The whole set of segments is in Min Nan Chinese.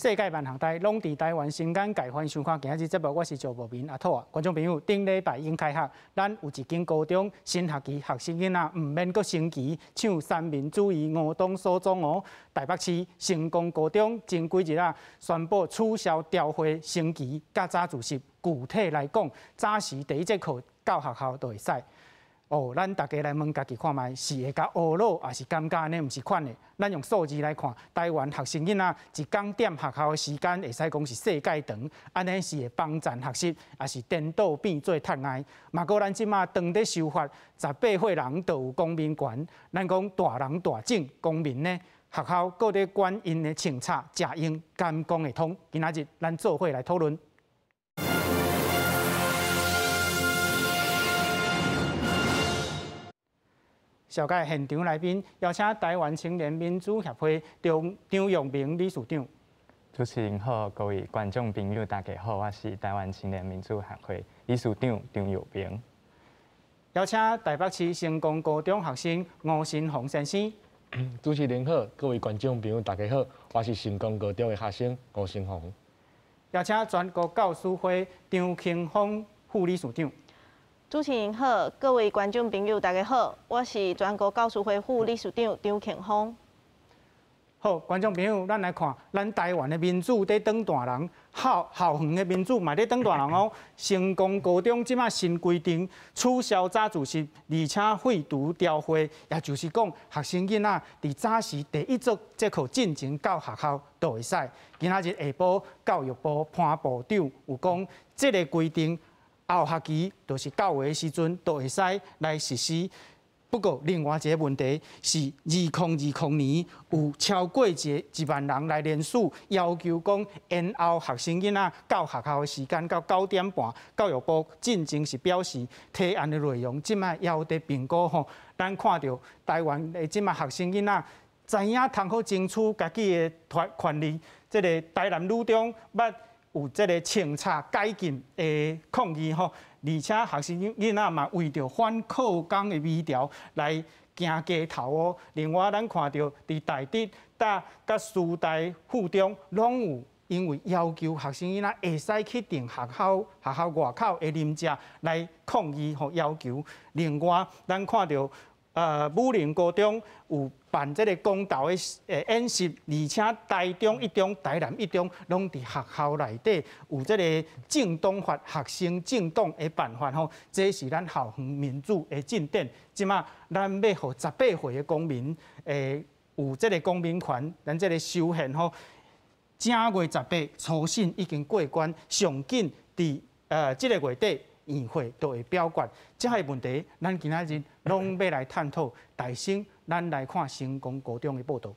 世界萬行台攏佇台灣新眼界，歡迎收看今仔日節目，我是趙博明阿兔啊。觀眾朋友，頂禮拜已經開學，咱有一間高中新學期學生囡仔毋免閣升旗唱三民主義吾黨所宗哦。台北市成功高中前幾日啊，宣布取消朝會升旗佮早自習。具體來講，早時第一節課到學校就會使。哦，咱大家來問家己看覓，是會較懊惱，抑是感覺按呢毋是款的？咱用數字來看，台灣學生囡仔一工踮學校的時間，會使講是世界長，按呢是會幫贊學習，抑是顛倒變做窒礙？嘛閣咱這馬當咧修法，18歲人就有公民權，咱講大人大種公民呢，學校閣咧管𪜶的穿插食用，敢講會通？今仔日咱做伙來討論。紹介現場來賓，邀請台灣青年民主協會張張育明理事長。主持人好，各位觀眾朋友大家好，我是台灣青年民主協會理事長張育明。邀請台北市成功高中學生吳新鴻先生。主持人好，各位觀眾朋友大家好，我是成功高中的學生吳新鴻。邀請全國教師會張慶豐副理事長。主持人好，各位觀眾朋友大家好，我是全國教師會副理事長張慶豐。好，觀眾朋友，咱來看，咱台灣的民主佇長大人，校校園的民主嘛佇長大人哦。成功高中這馬新規定取消早自習，而且廢除朝會，也就是講，學生囡仔佇早時第一節節課進前到學校就會使。今仔日下晡，教育部潘部長有講，這个規定後學期就是9月的時陣，就會使來實施。不過，另外一個問題是，2020年有超過1萬人來聯署，要求講延後學生囡仔到學校的時間到9點半。教育部進前是表示提案的內容，這擺猶佇評估吼。咱看著台灣的這擺學生囡仔知影通好爭取家己的權利，這个台南女中捌有這个清查解禁的抗議吼，而且學生囡仔嘛為著反課綱的微調來行街頭哦。另外，咱看著佇台中、佮師大附中，攏有因為要求學生囡仔會使去訂學校學校外口的啉食來抗議吼要求。另外，咱看著武陵高中有辦這个公投的演習，而且台中一中、台南一中攏佇學校內底有這个政黨法學生政黨的辦法吼，這是咱校園民主的進展。這馬咱欲予18歲的公民有這个公民權，咱這个修憲吼，正月18初審已經過關，上緊佇這个月底院會就會表決。這个問題，咱今仔日攏欲來探討。大先，咱來看成功高中的報導。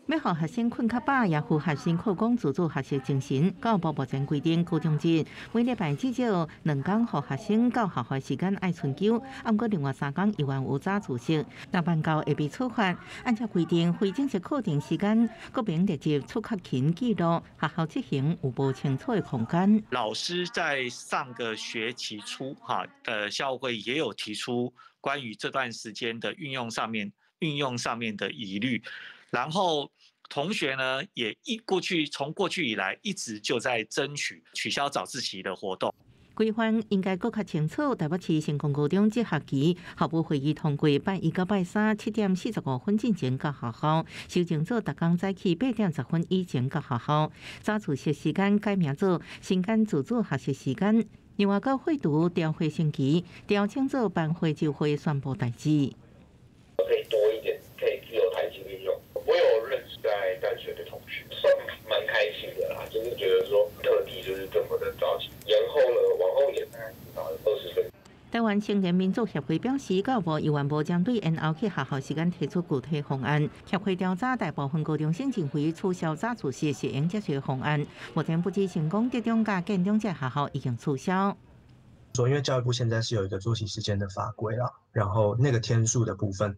欲予學生睏較飽，也符合新課綱自主學習精神。教育部目前規定，高中職每禮拜至少2工，予學生到學校時間愛春秋，毋過另外3工猶原有早自習，若辦到會被處罰。按照規定，非正式課程時間，國民列入出缺勤記錄，學校執行有無清楚的空間。老師在上個學期初，哈的校會也有提出關於這段時間的運用上面的疑慮，然後同學呢也一過去從過去以來一直就在爭取取消早自習的活動。規範應該閣較清楚。台北市成功高中這學期校務會議通過，拜一佮拜三7點45進前到學校，修正做逐工早起8點10分以前到學校。早自習時間改名做新間自主學習時間。另外，閣廢除朝會升旗，調整做班會就會宣布代誌。可以多一點，可以自由彈性運用。我有認識在淡水的同學，算蠻開心的啦，就是覺得說特地就是這麼的早起，延後了往後延大概至少20分。台灣青年民主協會表示，教育部猶原無針對延後去學校時間提出具體方案。協會調查大部分高中生認為取消早自習是會接受方案。目前不只成功、德中佮建中這學校已經取消。說，因為教育部現在是有一個作息時間的法規啦，然後那個天數的部分，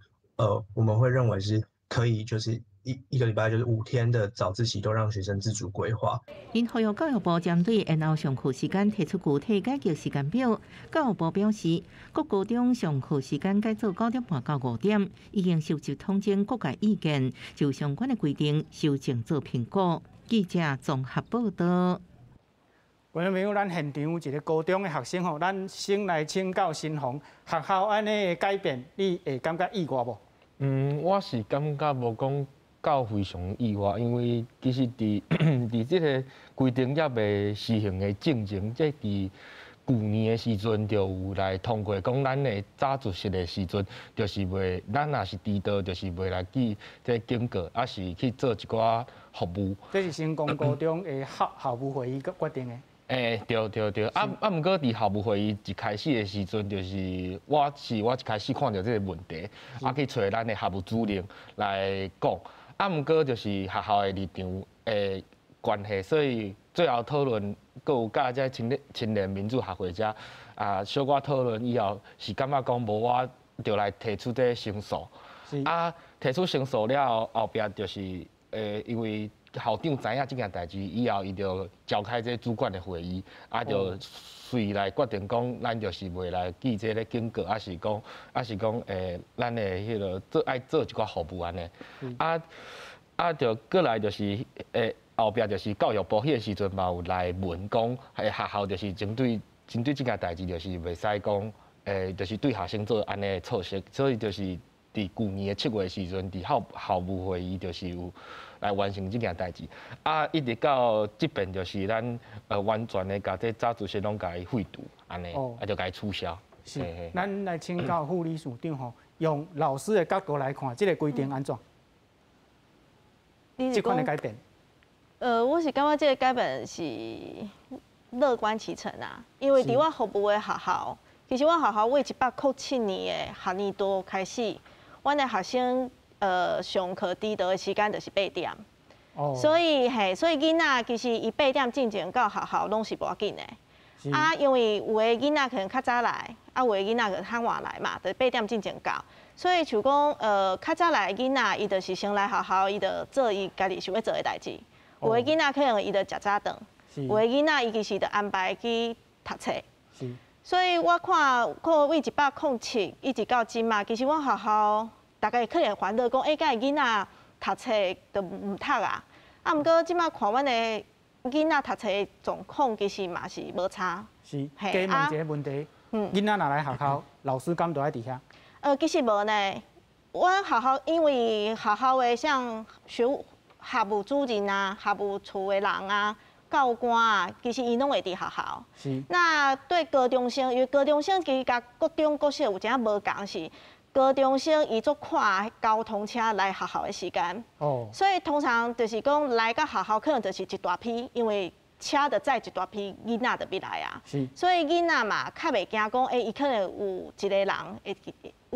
我們會認為是可以，就是一個禮拜就是5天的早自習都讓學生自主規劃。𪜶呼籲教育部針對延後上課時間提出具體改革時間表。教育部表示，國高中上課時間改做9點半到5點，已經收集統整各界意見，就相關的規定修正做評估。記者綜合報道。觀眾朋友，咱現場有一個高中的學生吼，咱先來請教新鴻，學校按呢的改變，你會感覺意外無？嗯，我是感覺無講到非常意外，因為其實佇這个規定猶未施行的進前，這佇舊年的時陣就有來通過，講咱的早自習的時陣，就是袂，咱若是遲到，就是袂來記這警告，抑是去做一寡服務。這是成功高中的校務會議決定的。欸，對對對，啊啊，毋過佇校務會議一開始的時陣，就是我一開始看著這个問題，啊去揣咱的校務主任來講，啊毋過就是學校的立場的關係，所以最後討論，閣有佮這青年民主學會遮啊小可討論以後，是感覺講無我著來提出這个申訴，啊提出申訴了後，後壁就是因為校長知影這件代誌以後，伊就召開這主管的會議，啊，就隨來決定講，咱就是袂來記這个警告，抑是講，咱的彼个做愛做一寡服務按呢。啊啊，就閣來就是後壁就是教育部彼個時陣嘛有來問講，學校就是針對這件代誌，就是袂使講，就是對學生做按呢的措施，所以就是佇舊年的7月時陣，佇校務會議就是有來完成這件代誌，啊，一直到這邊就是咱完全的共這早自習攏共伊廢除，按呢，啊就共伊取消。是，咱來請教副理事長吼，用老師的角度來看，這个規定按怎？這款的改變？我是感覺這个改變是樂觀其成啊，因為佇我服務的學校，其實阮學校對107年的學年度開始，阮的學生上課遲到的時間就是八點，所以嘿，所以囡仔其實伊八點進前到學校攏是無要緊的。啊，因為有的囡仔可能較早來，啊有的囡仔可能較晚來嘛，就八點進前到。所以像講，較早來的囡仔，伊就是先來學校，伊就做伊家己想欲做的代誌。有的囡仔可能伊就食早頓，有的囡仔伊其實就安排去讀冊。所以我看，看對107一直到這馬，其實阮學校大家可能煩惱講，欸，敢會囡仔讀冊就毋讀啊？啊，毋過這馬看阮的囡仔讀冊的狀況，其實嘛是無差。是，加問一个問題，囡仔若來學校，老師敢都愛佇遐？其實無呢。阮學校因為學校的像學務主任啊、學務處的人啊、教官啊，其實𪜶攏會佇學校。那對高中生，因為高中生其實佮國中、國小有一點無仝是，高中生伊足看交通車來學校的時間。所以通常就是講來到學校可能就是一大批，因為車就載一大批囡仔就欲來啊。所以囡仔嘛較袂驚講，欸，伊可能有一個人會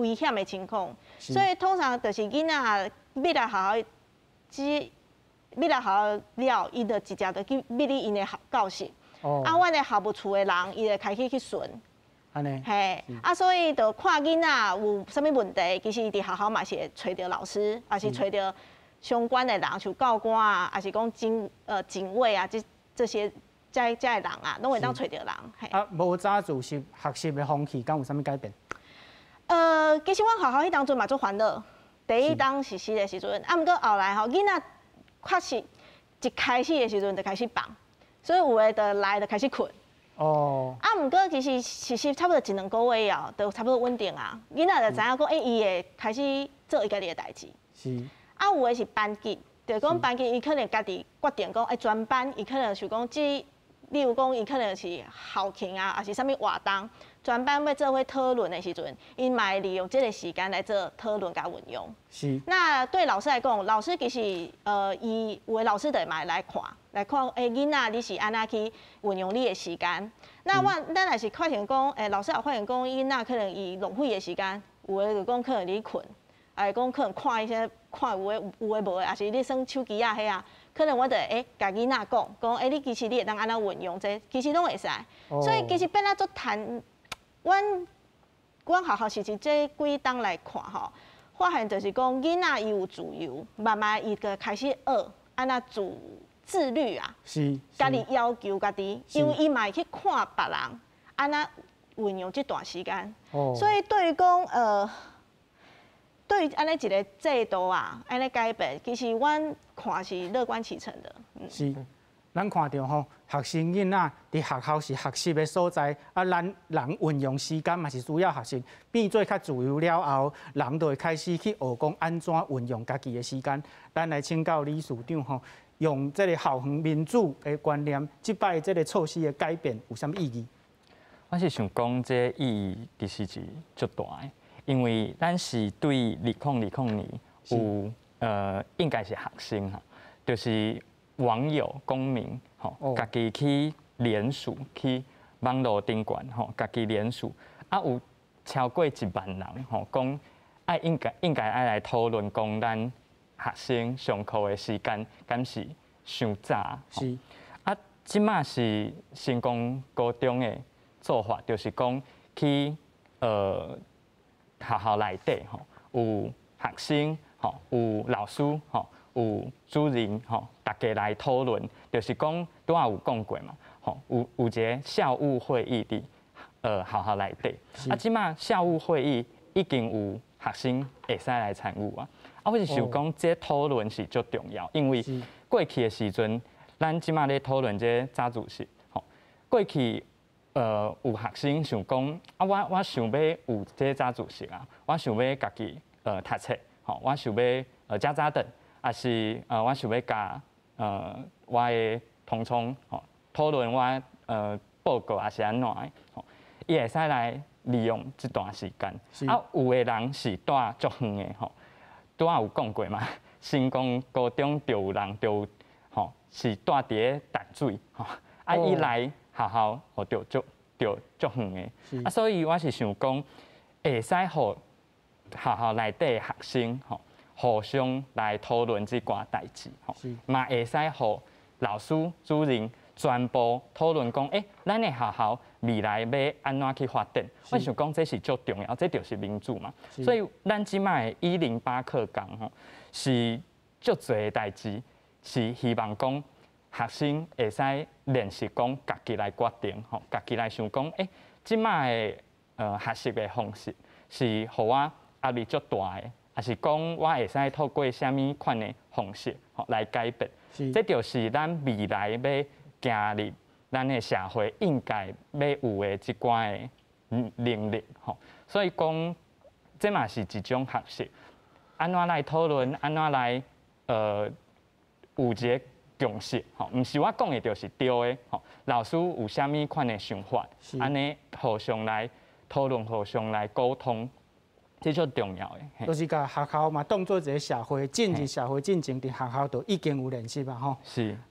危險的情況。所以通常就是囡仔欲來學校，只欲來學校了，伊就直接就去入去𪜶的學教室。啊，阮的校務處的人，伊就開始去巡。按呢。嘿，啊，所以就看囡仔有啥物問題，其實伊佇學校嘛是會揣著老師，抑是揣著相關的人，像教官啊，抑是講警衛啊，這些的人啊，攏會當揣著人。啊，無早自習學習的風氣，敢有啥物改變？其實阮學校彼當陣嘛足煩惱，第一冬實施的時陣，啊，毋過後來吼，囡仔確實一開始的時陣就開始放，所以有的就來就開始睏。啊，毋過其實實施差不多一兩個月以後，就差不多穩定啊。囡仔就知影講，欸，伊會開始做伊家己的代誌。啊，有的是班級，就是講班級伊可能家己決定講，欸，全班伊可能想講，這，例如講伊可能是校慶啊，抑是啥物活動，全班欲做伙討論的時陣，𪜶嘛會利用這个時間來做討論佮運用。那對老師來講，老師其實，伊有的老師就會嘛會來看，來看，欸，囡仔你是按怎去運用你的時間？那咱若是發現講，欸，老師也發現講，囡仔可能伊浪費的時間，有的就講可能佇睏，抑是講可能看一些看有的無的，抑是咧耍手機仔彼啊，可能我就會欸，共囡仔講，講欸，你其實你會當按怎運用這個，其實攏會使。所以其實變啊足彈，阮學校實際這幾冬來看吼，發現就是講囡仔伊有自由，慢慢伊就開始學按怎自律啊，家己要求家己，因為伊嘛會去看別人按怎運用這段時間，所以對於講對於按呢一个制度啊，按呢改變，其實阮看是樂觀其成的。是，咱看著吼，學生囡仔佇學校是學習的所在，啊，咱人運用時間嘛是需要學習，變做較自由了後，人就會開始去學講按怎運用家己的時間。咱來請教理事長吼，用這个校園民主的觀念，這擺這个措施的改變有啥物意義？我是想講，這意義其實是足大的。因為咱是對2020年有應該是學生哈，就是網友公民吼，家己去聯署去網路頂懸吼，家己聯署啊，有超過1萬人吼，講愛應該愛來討論講咱學生上課的時間敢是傷早？啊，這馬是成功高中的做法，就是講去學校內底吼，有學生吼，有老師吼，有主任吼，大家來討論，就是講拄仔有講過嘛，吼，有一个校務會議佇學校內底，啊，這馬校務會議已經有學生會使來參與啊，啊，我是想講這討論是足重要，因為過去的時陣，咱這馬咧討論這早自習，吼，過去，有學生想講啊，我想欲有這早自習啊，我想欲家己讀冊，吼，我想欲食早頓，抑是我想欲佮我的同窗吼討論我報告抑是按怎的，吼，伊會使來利用這段時間。啊，有的人是住足遠的吼，拄仔有講過嘛，成功高中就有人就吼是住佇咧淡水，吼，啊，伊來學校吼就足就足遠的，啊，所以我是想講，會使予學校內底學生吼互相來討論這寡代誌吼，嘛會使予老師主任全部討論講，欸，咱的學校未來欲按怎去發展？我想講這是足重要，這就是民主嘛。所以咱這擺的108課綱吼，是足濟的代誌，是希望講學生會使練習講家己來決定吼，家己來想講，欸，這擺的學習的方式是予我壓力足大的，抑是講我會使透過啥物款的方式吼來改變？這就是咱未來欲行入咱的社會應該欲有的這寡的能力吼。所以講，這嘛是一種學習，按怎來討論，按怎來有一个共識吼，毋是我講的就是對的吼。老師有啥物款的想法，按呢互相來討論，互相來溝通，這足重要的。就是共學校嘛當做一个社會，進入社會進前，佇學校就已經有練習啊吼。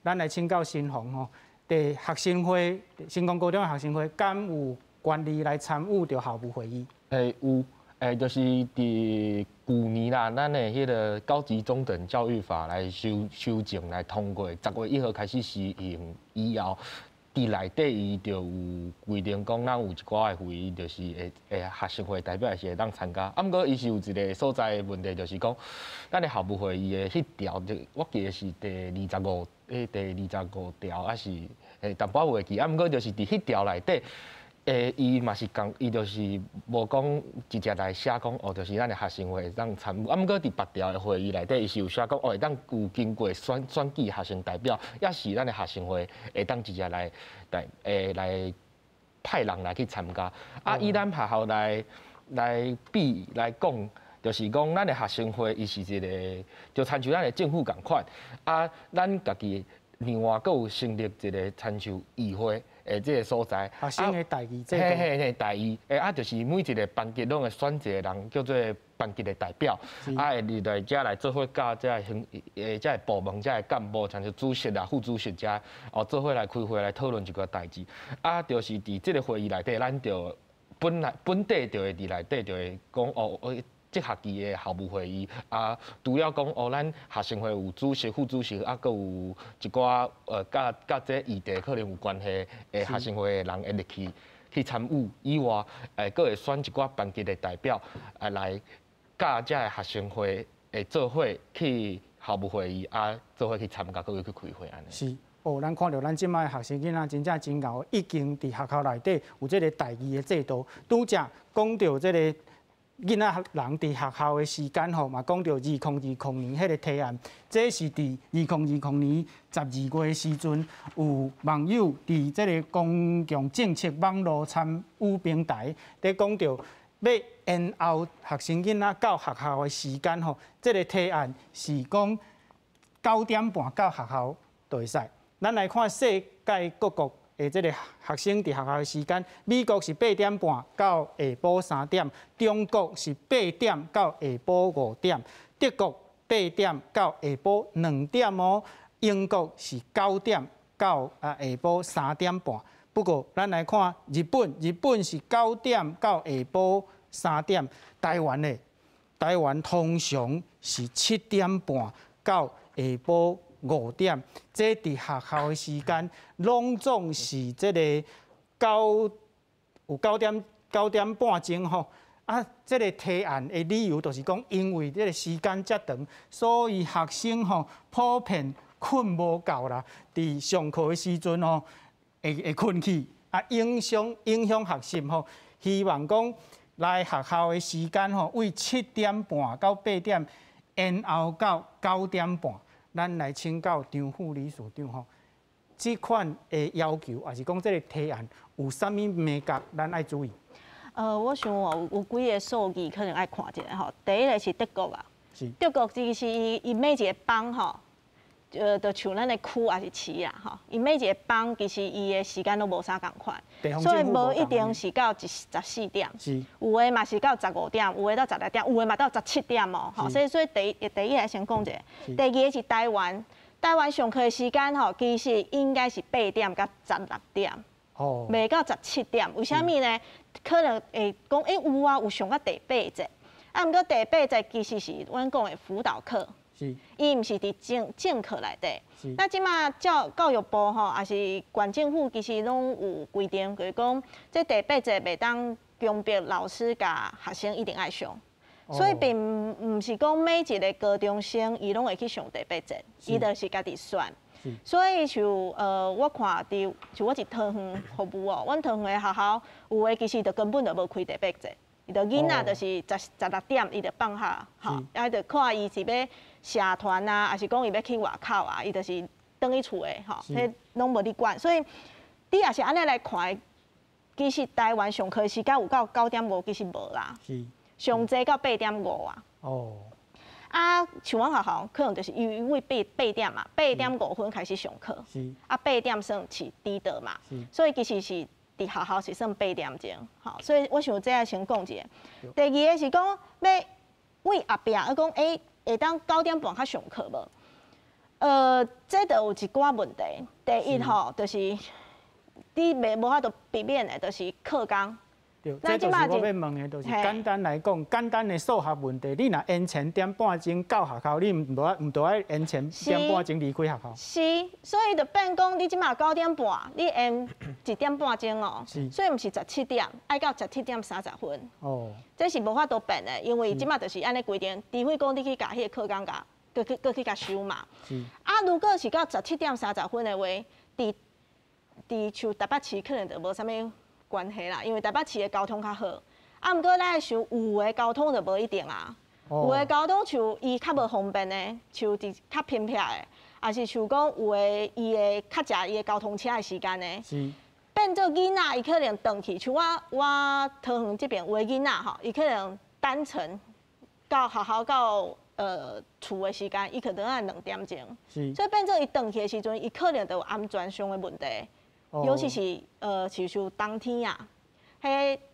咱來請教新鴻吼，佇學生會，成功高中的學生會，敢有權利來參與著校務會議？欸，有，欸，就是佇舊年啦，咱的彼个高級中等教育法來修正來通過，10月1號開始施行以後，佇內底伊就有規定講，咱有一寡的會議，就是會會學生會代表是會當參加。啊，毋過伊是有一个所在的問題，就是講，咱的校務會議的彼條，就我記得是第25，欸，第25條，抑是欸淡薄仔袂記。啊，毋過就是佇彼條內底，欸，伊嘛是共，伊就是無講直接來寫講，哦，就是咱的學生會會當參與。啊，毋過佇別條的會議內底，伊是有寫講，哦，會當有經過選舉學生代表，抑是咱的學生會會當直接來來欸來派人來去參加。啊，以咱學校來比來講，就是講咱的學生會伊是一个，就親像咱的政府仝款。啊，咱家己另外閣有成立一个親像議會的這个所在，學生的代議制度，嘿嘿嘿，代議，欸啊，就是每一个班級攏會選一个人叫做班級的代表，啊，會入來遮來做伙佮這个行，欸，這个部門、這个幹部，像是主席啊、副主席遮，哦，做伙來開會來討論一寡代誌。啊，就是佇這个會議內底，咱就本來本底就會佇內底就會講哦，這學期的校務會議啊，除了講哦，咱學生會有主席、副主席，啊，閣有一寡佮這議題可能有關係的學生會的人會入去去參與以外，閣會選一寡班級的代表來佮遮个学生会会做伙去校务会议啊，做伙去参加，阁去开会按呢。是哦，咱看著咱这摆学生囡仔真正真𠢕，已经伫学校内底有这个代议的制度。拄才讲著这个囡仔人伫学校的时间吼，嘛讲著2020年彼个提案，这是伫2020年12月的时阵，有网友伫这个公共政策网路参与平台，伫讲著欲延后学生囡仔到学校的时间吼，这个提案是讲9点半到学校就会使。咱来看世界各国的这个学生伫学校的时间，美国是8点半到下晡3点，中国是八点到下晡5点，德国八点到下晡2点哦，英国是9点到下晡3点半。不过，咱来看日本，日本是九点到下晡3点，台湾呢？台湾通常是7点半到下晡5点，这伫学校的时间，拢总是这个九有九点9点半钟吼。啊，这个提案的理由就是讲，因为这个时间遮长，所以学生吼普遍睏无够啦，伫上课的时阵吼会睏去，啊影响学习吼。希望讲来学校的时间吼，为7点半到8点，延后到9点半。咱来请教张副理事长吼，这款的要求，抑是讲这个提案有啥物眉角，咱爱注意？我想哦，有几个数据可能爱看一下吼。第一个是德国啊，德国其实伊伊每一个邦吼，就像咱的区抑是市啦吼，伊每一个邦其实伊的时间拢无啥仝款，所以无一定是到14点，有的嘛是到15点，有的到16点，有的嘛到17点哦，吼，所以第一来先讲一下，第二个是台湾，台湾上课的时间吼，其实应该是八点到16点。哦，袂到十七点，为啥物呢？可能会讲，欸，有啊，有上到第八节，啊，毋过第八节其实是阮讲的辅导课，伊毋是伫正正课内底。那这马教育部吼，抑是县政府，其实拢有规定，就是讲这第八节袂当强迫老师共学生一定爱上，所以并毋是讲每一个高中生伊拢会去上第八节，伊就是家己选。所以像我看伫像我伫桃园服务哦，阮桃园的学校有的其实就根本就无开第八节，伊就囡仔就是十六点伊就放学，吼，啊就看伊是欲社团啊，抑是讲伊欲去外口啊，伊就是转去厝的，吼，彼拢无咧管。所以你若是按呢来看，其实台湾上课的时间有到9点5，其实无啦，上济到8点5啊。啊，像阮学校可能就是因为八点嘛，8点5分开始上课，啊八点算是迟到嘛，所以其实是伫学校是算八点钟，吼，所以我想这个先讲一下。第二个是讲欲为后壁，啊讲欸会当九点半较上课无？这就有一寡问题。第一吼，就是你袂无法度避免的，就是课工。对，这就是我欲问的，就是简单来讲，简单的数学问题，你若延前点半钟到学校，你毋著爱延前点半钟离开学校。是，所以就变讲，你这马九点半，你延一点半钟哦，所以毋是十七点，爱到17点30分。这是无法度变的，因为这马就是按呢规定，除非讲你去共彼个课工共，阁去共修嘛。啊，如果是到十七点三十分的话，伫像台北市可能就无啥物关系啦，因为台北市的交通较好。啊，毋过咱想有的交通就无一定啊。有的交通像伊较无方便的，像伫较偏僻的，抑是像讲有的伊会较食伊的交通车的时间的。变做囡仔，伊可能转去，像我桃园这边有的囡仔吼，伊可能单程到学校到厝的时间，伊可能爱2点钟。所以变做伊转去的时阵，伊可能就有安全上的问题。尤其是像冬天啊，彼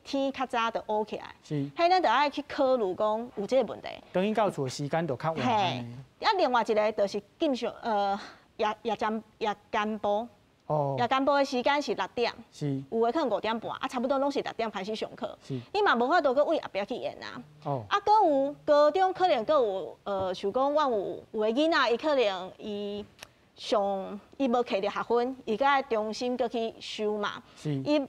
天较早就乌起来，彼咱就爱去考虑讲有这个问题。转去到厝的时间就较晚。嘿，啊，另外一个就是进上夜间部。夜间部的时间是6点，有的可能5点半，啊，差不多拢是六点开始上课。你嘛无法度阁为后壁去延啊。啊，阁有高中可能阁有像讲阮有的囡仔，伊可能伊上伊无摕著学分，伊阁爱重新阁去修嘛。伊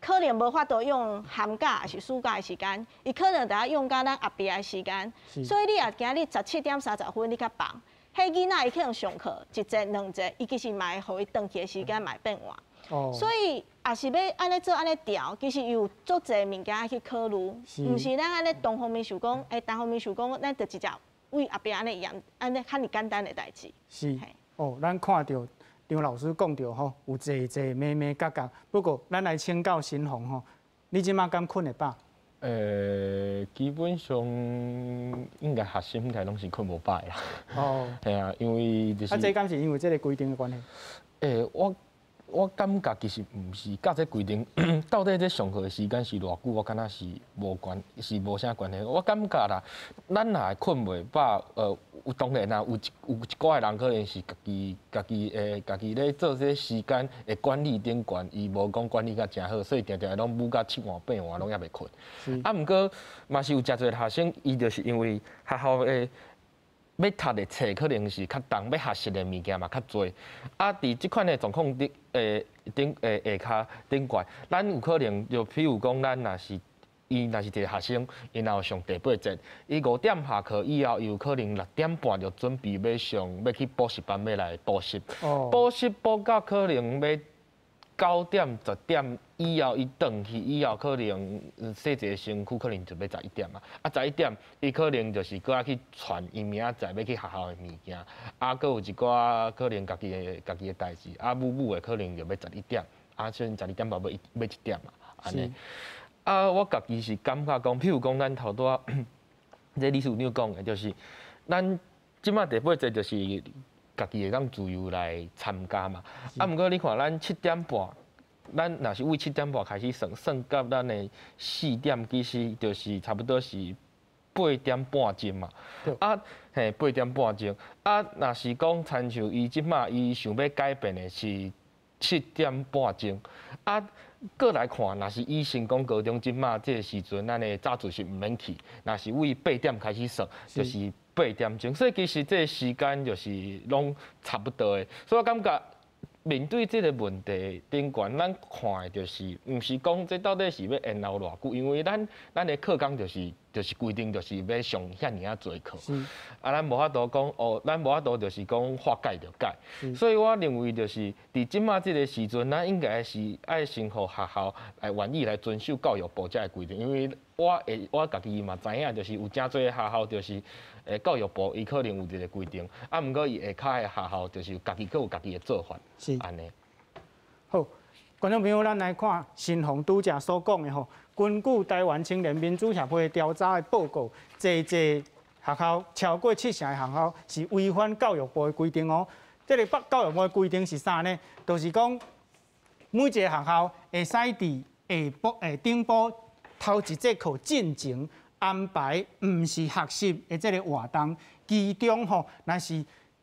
可能無法度用寒假抑是暑假的時間，伊可能得愛用到咱後壁的時間。所以你若今日17點30分你較放，彼囡仔伊可能上課一節兩節，伊其實嘛會予伊轉去的時間嘛會變換。所以也是欲按呢做按呢調，其實有足濟物件愛去考慮，毋是咱按呢單方面想講，單方面想講，咱就直接為後壁按呢嚴，按呢遐爾簡單的代誌。是，哦，咱看著張老師講著吼，有濟濟眉眉角角。不過，咱來請教新鴻吼，你這馬敢睏會飽？基本上應該學生應該攏是睏無飽的啦。係啊，因為就是。啊，這敢是因為這个規定的關係？我感覺其實毋是佮這規定，到底這上課的時間是偌久，我敢若是無關，是無啥關係。我感覺啦，咱若會睏袂飽，有當然啦，有一寡的人可能是家己咧做這時間的管理頂懸，伊無講管理甲誠好，所以定定攏舞到七碗八碗攏猶未睏。啊，毋過嘛是有誠濟學生，伊就是因為學校的欲讀的冊可能是較重，欲學習的物件嘛較濟。啊，佇這款的狀況頂，頂下跤頂懸，咱有可能就譬如講，咱若是伊若是一个學生，伊若有上第八節，伊5點下課以後，伊有可能6點半就準備欲上，欲去補習班欲來補習。補習補到可能欲9點10點以後，伊轉去以後，可能洗一个身軀，可能就欲11點啊。啊，十一點，伊可能就是閣愛去傳伊明仔載欲去學校的物件，啊，閣有一寡可能家己的代誌，啊，舞舞的可能就欲十一點，啊，甚至12點半欲1點嘛，按呢。啊，我家己是感覺講，譬如講，咱頭拄仔這理事長講的，就是咱這馬第八節就是家己會當自由來參加嘛。啊，毋過你看，咱七點半，咱若是為七點半開始算，算到咱的四點，其實就是差不多是8點半鐘嘛。啊，嘿，八點半鐘。啊，若是講親像伊這馬伊想欲改變的是7點半鐘。啊，閣來看，若是以成功高中這馬這个時陣，咱的早自習毋免去，若是為八點開始算，就是8點鐘。所以其實這个時間就是攏差不多的。所以我感覺面對這个問題頂懸，咱看的就是，毋是講這到底是欲延後偌久，因為咱的課綱就是規定就是欲上遐爾仔濟課，啊，咱無法度講哦，咱無法度就是講話改就改。所以我認為就是佇這馬這个時陣，咱應該是愛先予學校來願意來遵守教育部這个規定，因為我家己嘛知影，就是有誠濟學校就是教育部伊可能有一个規定，啊，毋過伊下跤的學校就是家己閣有家己的做法，按呢。好，觀眾朋友，咱來看新鴻拄才所講的吼，根據台灣青年民主協會調查的報告，濟濟學校超過七成的學校是違反教育部的規定哦。這个教育部的規定是啥呢？就是講每一个學校會使佇下晡頂晡頭一節課進前安排毋是學習的這个活動，其中吼，若是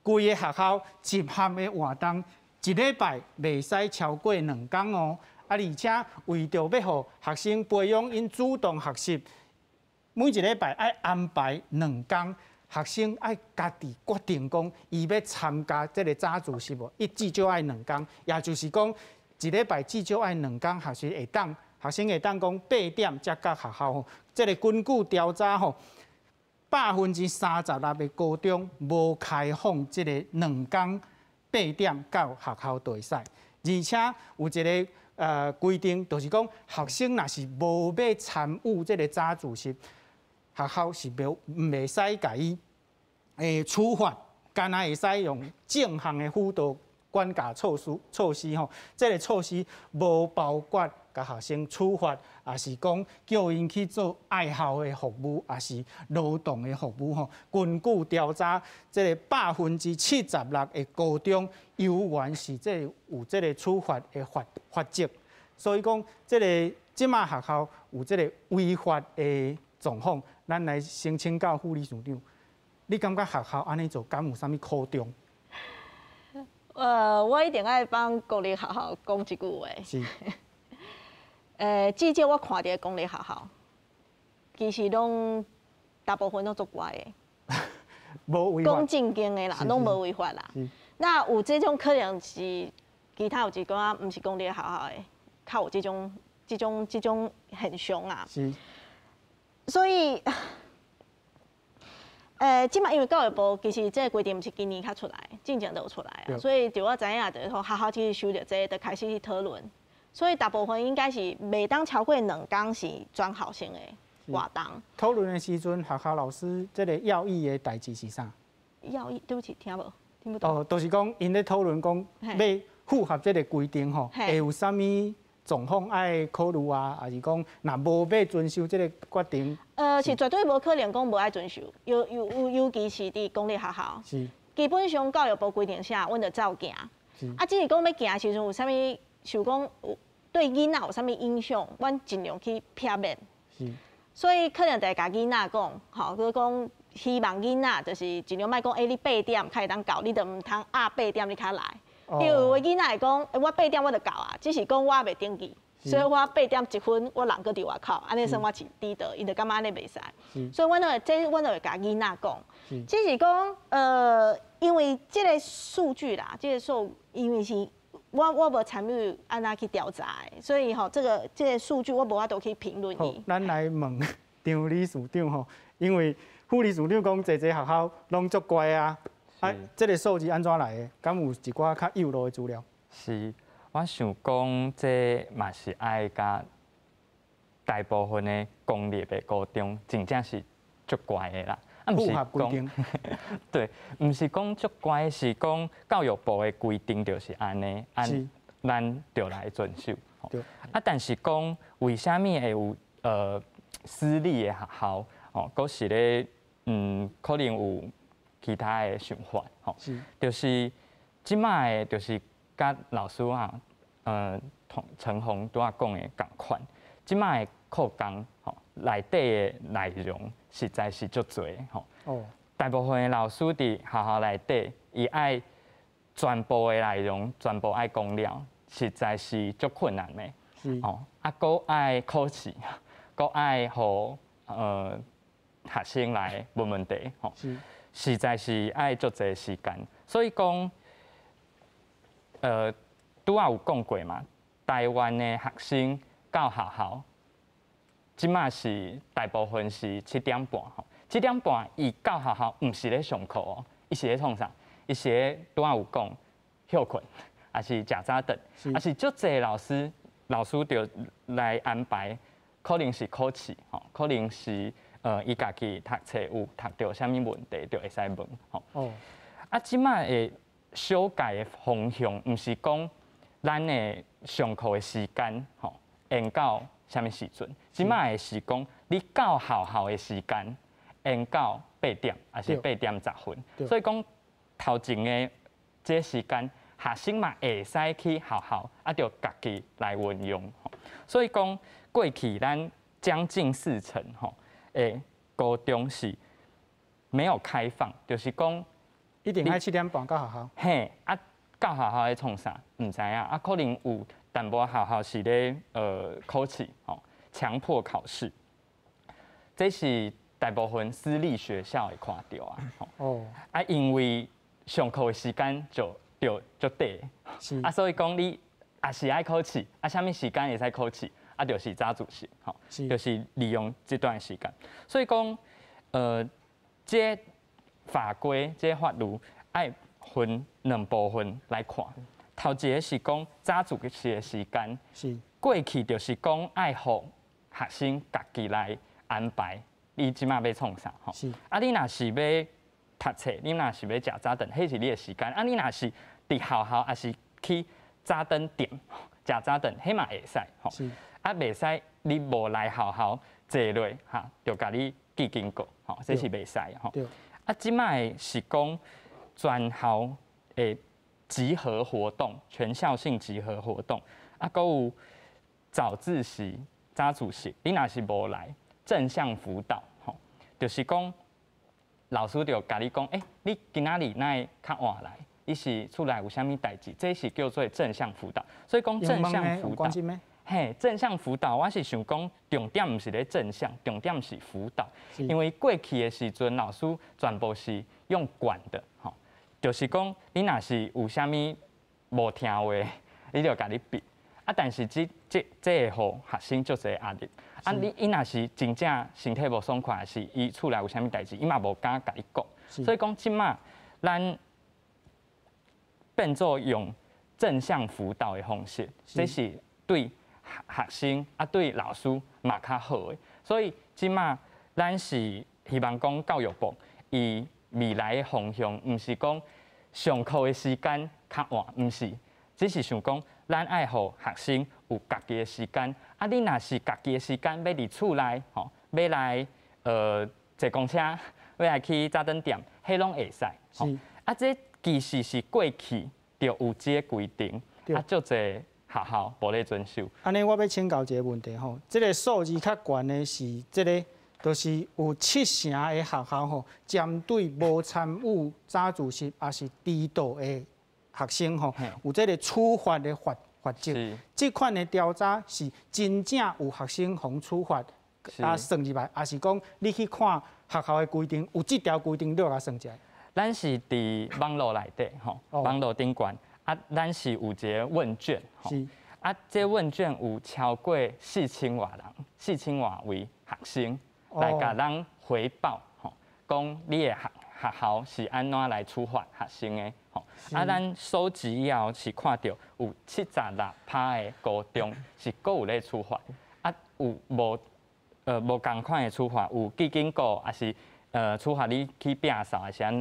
規个學校集合的活動，一禮拜袂使超過兩工哦。啊，而且為著欲予學生培養𪜶主動學習，每一禮拜愛安排兩工，學生愛家己決定講，伊欲參加這个早自習無？伊至少愛兩工，也就是講，一禮拜至少愛兩工學習會當，學生會當講八點才到學校吼。這个根據調查吼，36%的高中無開放這个兩工八點到學校就會使，而且有一个規定，就是講學生若是無欲參與這个早自習，學校是袂毋會使共伊處罰，干焦會使用正項的輔導管教措施吼。這个措施無包括共學生處罰，抑是講叫𪜶去做愛校的服務，抑是勞動的服務吼。根據調查，這个76%的高中猶原是這个有這个處罰的罰則，所以講這个這馬學校有這个違法的狀況，咱來先請教副理事長，你感覺學校按呢做，敢有啥物苦衷？我一定愛幫公立學校講一句話。是。至少我看著公立學校，其實攏大部分攏足乖的，無違法。講正經的啦，攏無違法啦。那有這種可能是其他有一寡毋是公立學校的，較有這種這種現象啊。所以，這馬因為教育部其實這個規定毋是今年才出來，進前就有出來啊，所以就我知影，就是說學校其實收著這個，就開始去討論。所以大部分應該是袂當超過兩工是全校性的活動。討論的時陣，學校老師這個要議的代誌是啥？要議，對不起，聽無，聽不懂。哦，就是講𪜶咧討論講欲符合這個規定吼，會有啥物狀況愛考慮啊？抑是講若無欲遵守這個決定？是絕對無可能講無愛遵守，尤其是佇公立學校。基本上教育部規定啥，阮就照行。啊，只是講欲行的時陣有啥物，想講有對囡仔有啥物影響，阮盡量去避免。所以可能就會共囡仔講，吼，就是講希望囡仔就是盡量莫講，欸，你八點較會當到，你就毋通壓八點你較來。因為有的囡仔會講，欸，我八點我就到啊，只是講我袂登記，所以我8點1分我人閣佇外口，按呢算我是遲到，𪜶就感覺按呢袂使。所以阮會這阮就會共囡仔講，只是講，因為這個數據啦，這個數因為是我無參與按怎去調查的，所以吼，這個數據我無法度去評論伊。咱來問張理事長吼，因為副理事長講濟濟學校攏足乖啊。啊，這個數字按怎來的？敢有一寡較幼路的資料？是，我想講這嘛是愛佮大部分的公立的高中真正是足乖的啦。啊，毋是講，對，毋是講足乖，是講教育部的規定就是按呢，按咱就來遵守。對。啊，但是講為啥物會有私立的學校哦，閣是咧可能有其他的想法，吼，就是這馬的，就是佮老師啊，同陳鴻拄仔講的仝款，這馬的課綱吼內底的內容實在是足濟，吼。大部分的老師佇學校內底，伊愛全部的內容全部愛講了，實在是足困難的。哦，啊，閣愛考試，閣愛予學生來問問題，吼。實在是愛足濟時間，所以講，拄仔有講過嘛，台灣的學生到學校，這馬是大部分是七點半吼，七點半伊到學校毋是咧上課哦，伊是咧創啥？伊是咧拄仔有講歇睏，抑是食早頓，抑是足濟老師老師就來安排，可能是考試吼，可能是。伊家己讀冊有讀著啥物問題，就會使問吼。啊，這馬的修改的方向，毋是講咱的上課的時間吼，延到啥物時陣？這馬的是講你到學校的時間延到八點，抑是8點10分。所以講頭前的這時間，學生嘛會使去學校，啊，著家己來運用。所以講過去咱將近4成吼。欸，高中是沒有開放，就是講一定愛七點半到學校。嘿，啊，到學校咧創啥？毋知影，啊，可能有淡薄學校是咧考試，吼，強迫考試。這是大部分私立學校會看著啊。哦。啊，因為上課的時間就足短，啊，所以講你也是愛考試，啊，啥物時間會使考試？啊，就是早自習，吼，就是利用這段時間。所以講，這法規、這法律愛分兩部分來看。頭一個是講早自習的時間，過去就是講愛予學生家己來安排，你這馬欲創啥，吼。啊，你若是欲讀冊，你若是欲食早頓，彼是你的時間。啊，你若是佇學校，抑是去早頓店食早頓，彼嘛會使，吼。啊，袂使你無來學校坐落，哈，就共你記警告，吼，這是袂使，吼。啊，這馬是講全校的集合活動，全校性集合活動，啊，閣有早自習、早自習，你若是無來，正向輔導，吼，就是講老師就共你講，欸，你今仔日哪會較晚來？你是厝內有啥物代誌？這是叫做正向輔導。所以講正向輔導。嘿，正向輔導，我是想講，重點毋是咧正向，重點是輔導。因為過去的時陣，老師全部是用管的，吼，就是講你若是有啥物無聽話，伊就共你逼。啊，啊，但是這會予學生足濟壓力。啊，你伊若是真正身體無爽快，還是伊厝內有啥物代誌，伊嘛無敢共你講。所以講，這馬咱變做用正向輔導的方式，這是對學生啊，對老師嘛較好的。所以這馬咱是希望講教育部伊未來的方向，毋是講上課的時間較晚，毋是，只是想講咱愛予學生有家己的時間。啊，你若是家己的時間欲佇厝內吼，欲來坐公車，欲來去早頓店，彼攏會使。啊，這其實是過去就有這個規定，啊，足濟學校無咧遵守。按呢，我欲請教一個問題吼，這個數字較懸的是這個，就是有七成的學校吼，針對無參與早自習抑是遲到的學生吼，有這個處罰的罰罰則。這款的調查是真正有學生予處罰啊算入來，抑是講你去看學校的規定，有這條規定你就共算入來？咱是佇網路內底吼，網路頂懸啊，咱是有一個問卷吼，啊，這問卷有超過4000外人，4000外位學生來共咱回報吼，講你的學學校是按怎來處罰學生的吼，啊，咱收集以後是看著有76%的高中是閣有咧處罰，啊，有無仝款的處罰，有記警告，抑是處罰你去摒掃，還是按怎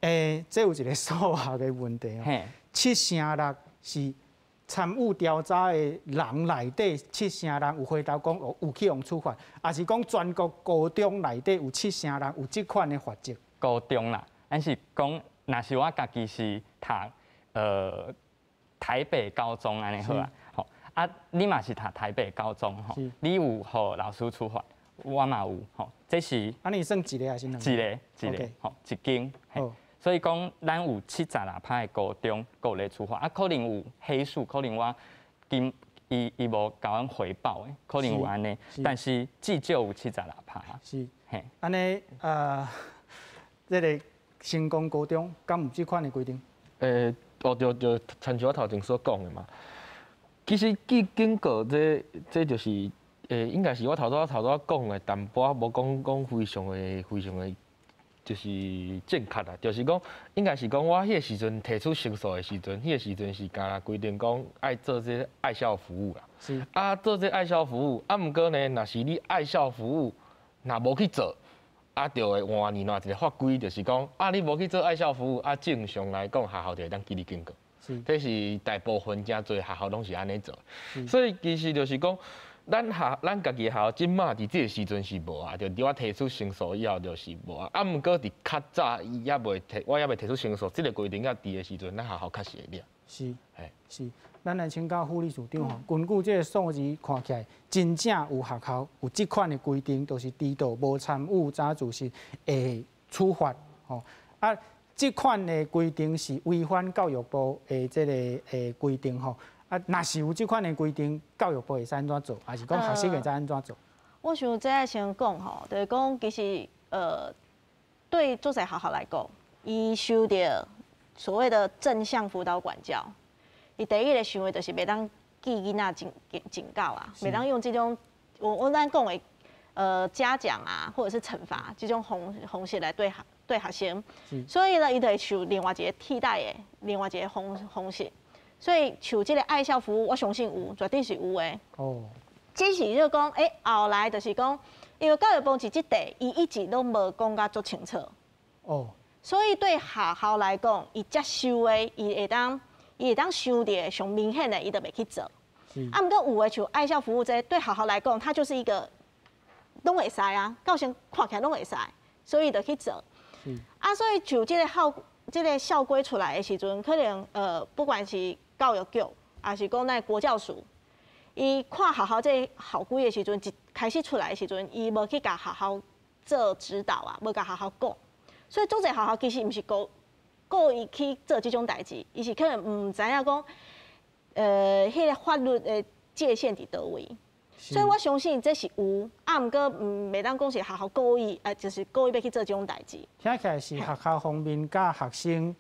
的？這有一個數學的問題哦。76%是參與調查的人內底，76%有回答講有去予處罰，抑是講全國高中內底有70%有這款的罰則？高中啦，咱是講，若是我家己是讀台北高中按呢好啊，吼啊，你嘛是讀台北高中吼，你有予老師處罰，我嘛有吼，這是。啊，你算一个還是兩個？一個，一個，吼，一間。所以講，咱有76%的高中閣有咧處罰，啊，可能有黑數，可能我今伊伊無共阮回報的，可能有按呢，但是至少有七十六趴。是，嘿，按呢，這个成功高中敢有這款的規定？哦，對對，親像我頭前所講的嘛。其實記警告這這就是，應該是我頭拄仔頭拄仔講的，淡薄仔無講講非常的非常的，就是正確啦。就是講，應該是講我彼个時陣提出申訴的時陣，彼个時陣是敢若規定講愛做這愛校服務啦。啊，做這愛校服務，啊，毋過呢，若是你愛校服務，若無去做，啊，就會換另外一个法規，就是講，啊，你無去做愛校服務，啊，正常來講，學校就會當記你警告。這是大部分誠濟學校攏是按呢做。所以其實就是講，咱家己學校這馬佇這个時陣是無啊，就佇我提出申訴以後就是無啊。啊，毋過佇較早伊猶未提，我猶未提出申訴，這个規定猶佇的時陣，咱學校確實會掠。是。咱來請教副理事長吼，根據這个數字看起來，真正有學校有這款的規定，就是遲到無參與早自習會處罰吼。啊，這款的規定是違反教育部的這个規定吼。啊，若是有這款的規定，教育部會使按怎做，還是講學生會使按怎做？我想這愛先講吼，就是講其實對足濟學校來講，伊受著所謂的正向輔導管教，伊第一个想的就是袂當記囡仔警警警告啊，袂當用這種我咱講的嘉獎啊，或者是懲罰這種方式來對學生，所以呢，伊就會想另外一个替代的另外一个方式。所以像這个愛校服務，我相信有，絕對是有的。只是就講，後來就是講，因為教育部佇這塊，伊一直攏無講甲足清楚。所以對學校來講，伊接受的，伊會當想著上明顯的，伊就袂去做。啊，毋過有的像愛校服務這個，對學校來講，它就是一個攏會使啊，到時看起來攏會使，所以就去做。啊，所以就這个校規出來的時陣，可能不管是教育局，抑是講咱國教署，伊看學校這个校規的時陣，一開始出來的時陣，伊無去共學校做指導啊，無共學校講，所以足濟學校其實毋是故意去做這種代誌，伊是可能毋知影講，彼个法律的界限佇佗位。所以我相信這是有，啊，毋過袂當講是學校故意，就是故意欲去做這種代誌。聽起來是學校方面佮學生，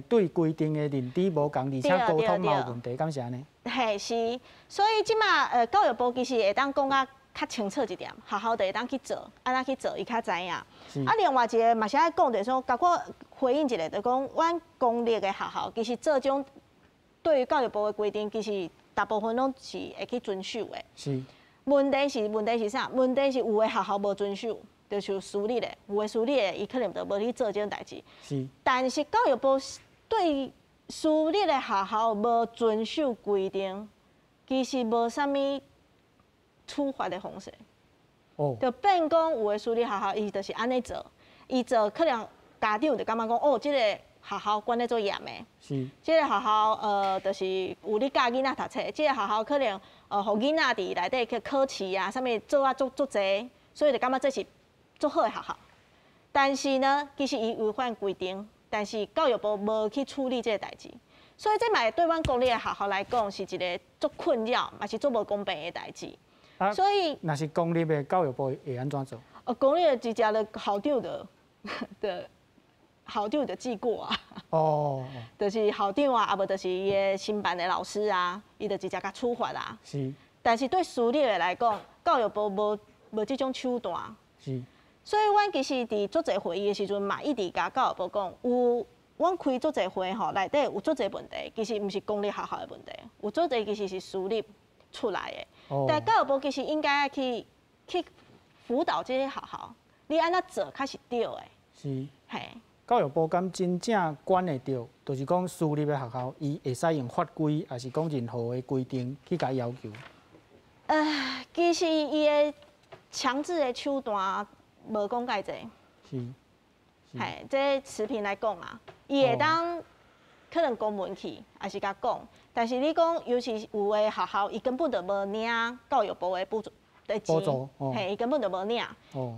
對規定的認知無仝，而且溝通嘛有問題，敢是按呢？嘿是，所以這馬教育部其實會當講較較清楚一點，學校就會當去做，按怎去做，伊較知影。啊，另外一個嘛是愛講，就是說，共我回應一下，就講阮公立的學校其實這種對於教育部的規定，其實大部分攏是會去遵守的。問題是啥？問題是有的學校無遵守，就是私立的，有的私立的，伊可能就無去做這種代誌。但是教育部對私立的學校無遵守規定，其實無啥物處罰的方式。就變講有的私立學校，伊就是按呢做，伊做可能家長就感覺講，哦，這個學校管得足嚴的。這個學校就是有咧教囡仔讀冊，這個學校可能予囡仔佇內底去考試啊，啥物做啊足足濟，所以就感覺這是足好的學校。但是呢，其實伊違反規定，但是教育部無去處理這個代誌，所以這嘛對阮公立的學校來講是一個足困擾，嘛是足無公平的代誌。所以，若是公立的教育部會按怎做？哦，公立的直接就校長的校長就記過啊。就是校長啊，啊無就是伊的新辦的老師啊，伊就直接共處罰啊。但是對私立的來講，教育部無這種手段。所以，阮其實佇足濟會議的時陣嘛，一直共教育部講，有阮開足濟會吼，內底有足濟問題，其實毋是公立學校的問題，有足濟其實是私立出來的。但教育部其實應該去輔導這些學校，你按怎做較是對的。教育部敢真正管會著，就是講私立的學校，伊會使用法規，抑是講任何的規定去共伊要求？其實伊的強制的手段無講蓋濟。嘿，這持平來講啊，伊會當可能公文去，抑是共講，但是你講，尤其有的學校，伊根本就無領教育部的補助的錢，嘿，伊根本就無領，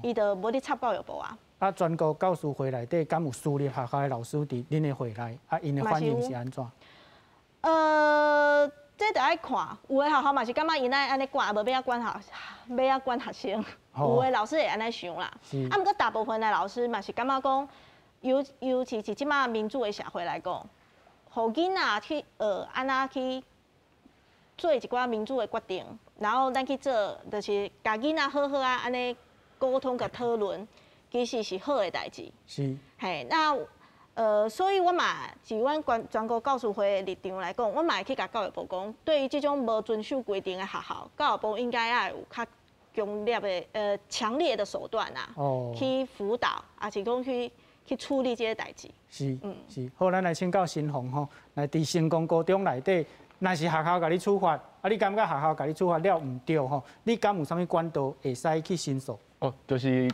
伊就無咧插教育部啊。啊，全國教師會內底敢有私立學校的老師佇恁的會內？啊，𪜶的反應是按怎？這著愛看，有的學校嘛是感覺𪜶愛按呢管，無欲仔管學，欲仔管學生。有的老師會按呢想啦。啊，毋過大部分的老師嘛是感覺講，尤其是這馬民主的社會來講，予囡仔去學按怎去做一寡民主的決定，然後咱去做，就是共囡仔好好啊，按呢溝通佮討論。其實是好的代誌。嘿，那所以我嘛，是阮全國教師會的立場來講，我嘛會去共教育部講，對於這種無遵守規定的學校，教育部應該愛有較強烈的強烈的手段啊，去輔導，抑是講去處理這個代誌。是，好，咱來請教新紅吼，來佇成功高中內底，若是學校共你處罰，啊，你感覺學校共你處罰了毋對吼？你敢有啥物管道會使去申訴？哦，就是